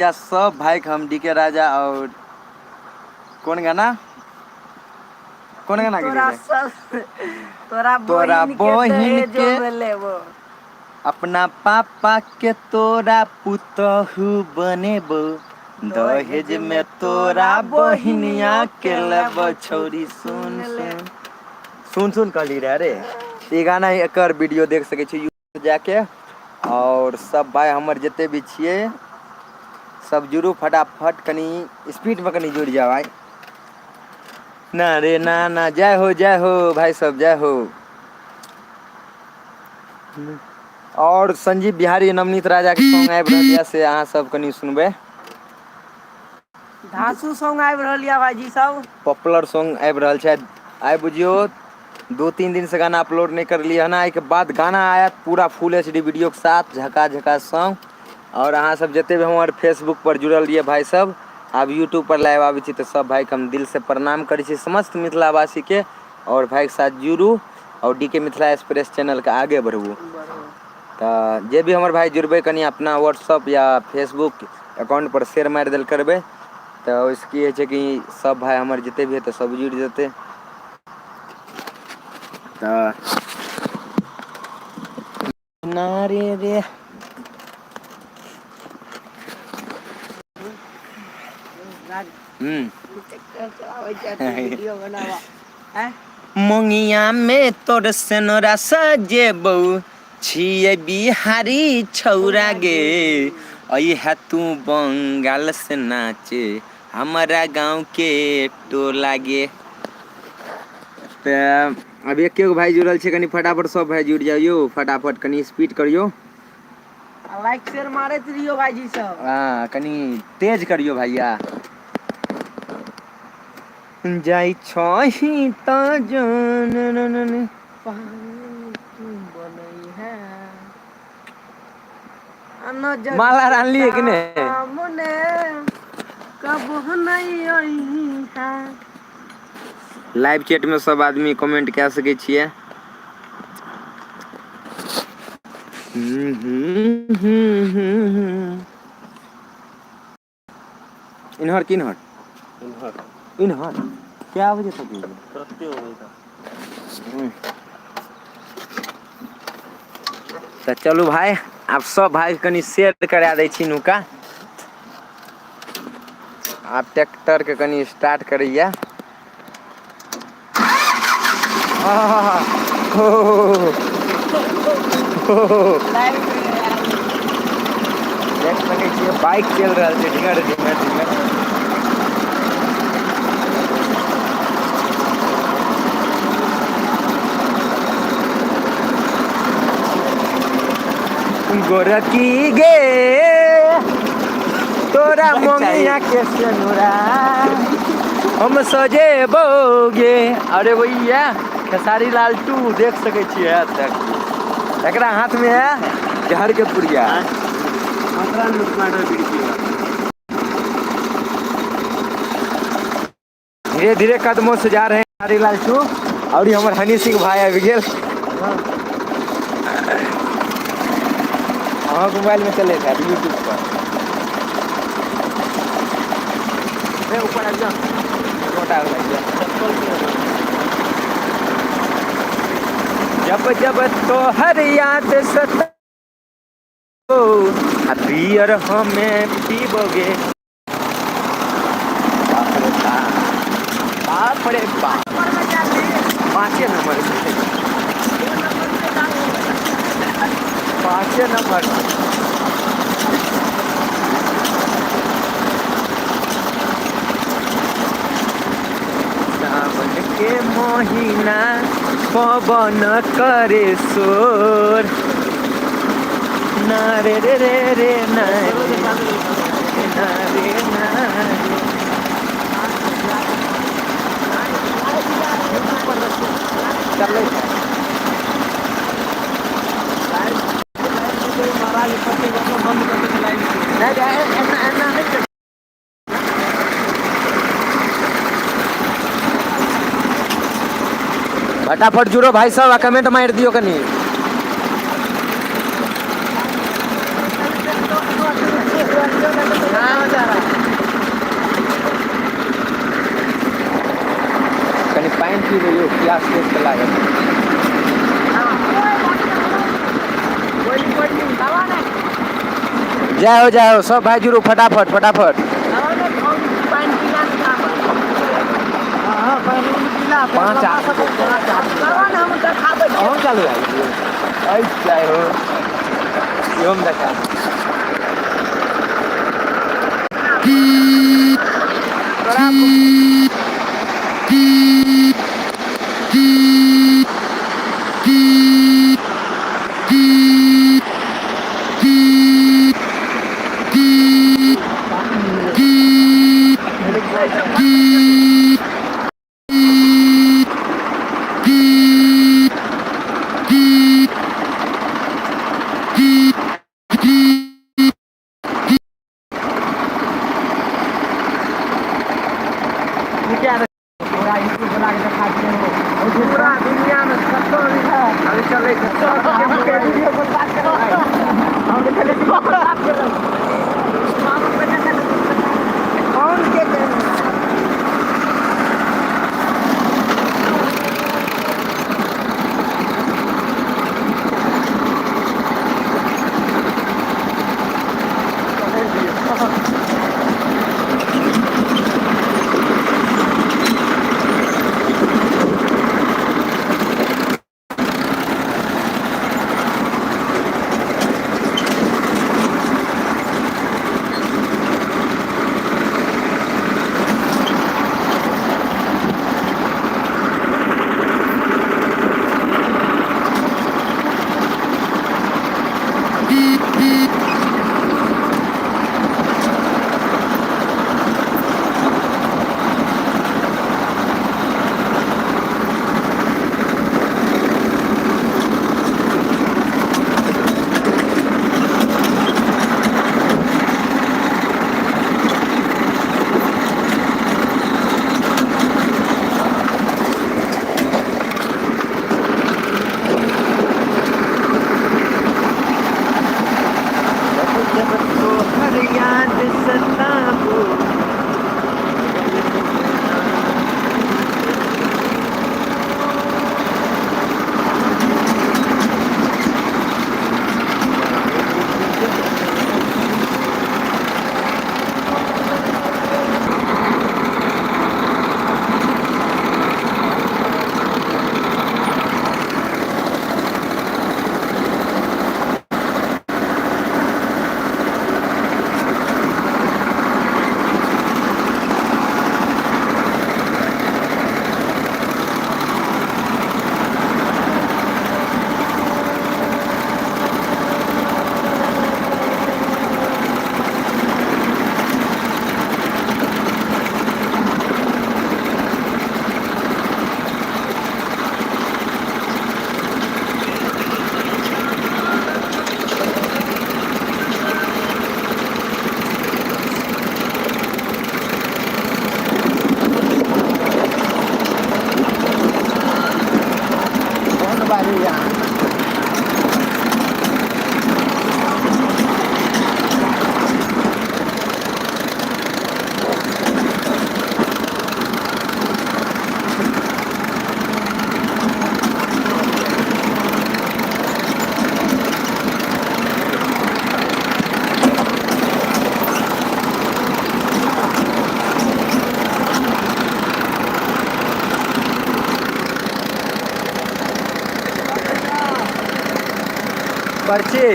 या सब भाई के हम डी के राजा और कोन गाना कोन गाना तोरा गेलियै सब तोरा तोरा बहिन के बहिन दहेजो के में लेबो। अपना पापा के तोरा पुतहु बनेबो, दहेज में तोरा बहिनिया के लेबो। छौरी सुन सुन सुन सुन कहली रहे रे। ई गाना एकर वीडियो देख सकै छी यूट्यूब जाके। आओर सब भाइ हमर जते भी छियै सब जुड़ू फटाफट, कनि स्पीडमे कनि जुड़ि जाउ आइ ना रे ना ना। जय हो जय हो भाई सब, जय हो। आओर संजीव बिहारी नवनीत राजा के सॉन्ग आबि रहल यऽ, से अहाँ सब कनि सुनबै। धांसू सॉन्ग आबि रहल यऽ भाईजी सब। पॉपुलर सॉन्ग आबि रहल छै। आइ बुझियौ 2-3 दिन से गाना अपलोड नहि करलियै हन, एहिके बाद गाना आयत पूरा फुल एच डी वीडियो के साथ, झका झकास सॉन्ग। आओर अहाँ सब जते भी हमर फेसबुक पर जुड़ल रहियै भाई सब, आब यूट्यूब पर लाइव आबै छी तऽ सब भाइके हम दिल से प्रणाम करै छी, समस्त मिथिलावासीके। आओर भाइके साथ जुड़ू आओर डी के मिथिला एक्सप्रेस चैनलके आगे बढ़बू। तऽ जे भी हमर भाइ जुड़बै, कनि अपना व्हाट्सअप या फेसबुक अकाउंट पर शेयर मारि देल करबै, तऽ ओहिसँ की होइ छै कि सब भाइ हमर जते भी हेतै सब जुड़ि जेतै। तऽ ना रे रे मंगिया में तोर सेनोरा सजेबौ, छियै बिहारी छौरा गे, अइहे तू बंगाल से नाचे हमरा गाँव के टोला गे। तऽ अब एके गो भाई जुड़ल छै, कनि फटाफट सब भाई जुड़ि जाउ यौ, फटाफट कनि स्पीड करियौ। लाइक शेयर मारैत रहियौ भाईजी सब। हँ, कनि तेज करियौ भैया। जाइ छही तऽ जान पानी तू बनै है आ नजर माला के आनलियै कि नहि? सामने कबो नहीं आई है। लाइव चैट में सब आदमी कमेंट कए सकै छियै। इन्हर किन्हर? इन्हर। इन्हर क्या बजे तक एबै? तुरते होबै तऽ। तऽ चलू भाय, आब सब भाय कनि शेयर करा दै छी नुका। आब ट्रैक्टर के कनि स्टार्ट करैया। देख सकै छियै बाइक चलि रहल छै ढिगर ढिगर ढिगर। गोरकी गे तोरा मंगिया के सेनुरा हम सजेबोगे। अरे भैया खेसारी लाल टू देख सकै छियै, तक एकरा हाथ में है जहर के पुड़िया। धीरे धीरे कदमों से जा रहे हैं खेसारी लाल टू। और ये हमर हनी सिंह भाई आबि गेल। अहाँके मोबाइल में चले था यूट्यूब पर। ऊपर आबि जाओ, छोटा लागि जाओ। जब जब तोहर याद सता आ बियर हमें पीबोगे। बाप रे बाप, बाप रे बाप। 5 नंबर, 5 नंबर। सावन के महीना पवन करे शोर, ना रे रे रे रे ना रे ना रे ना रे। चलै छै। नहि, एना एना नहि। फटाफट जुड़ो भाई सब आ कमेंट मारि दियो कनि। प्यास के लागल। जाओ जाओ सब भाई जुड़ू फटाफट फटाफट। 5 हम चालू है जाए हो हम देखा। पूरा दुनिया में कत्तो भी है अभी चले वीडियो पर बात कर रहे हैं हम पहले वीडियो पर बात कर रहे हैं। कौन के पर्ची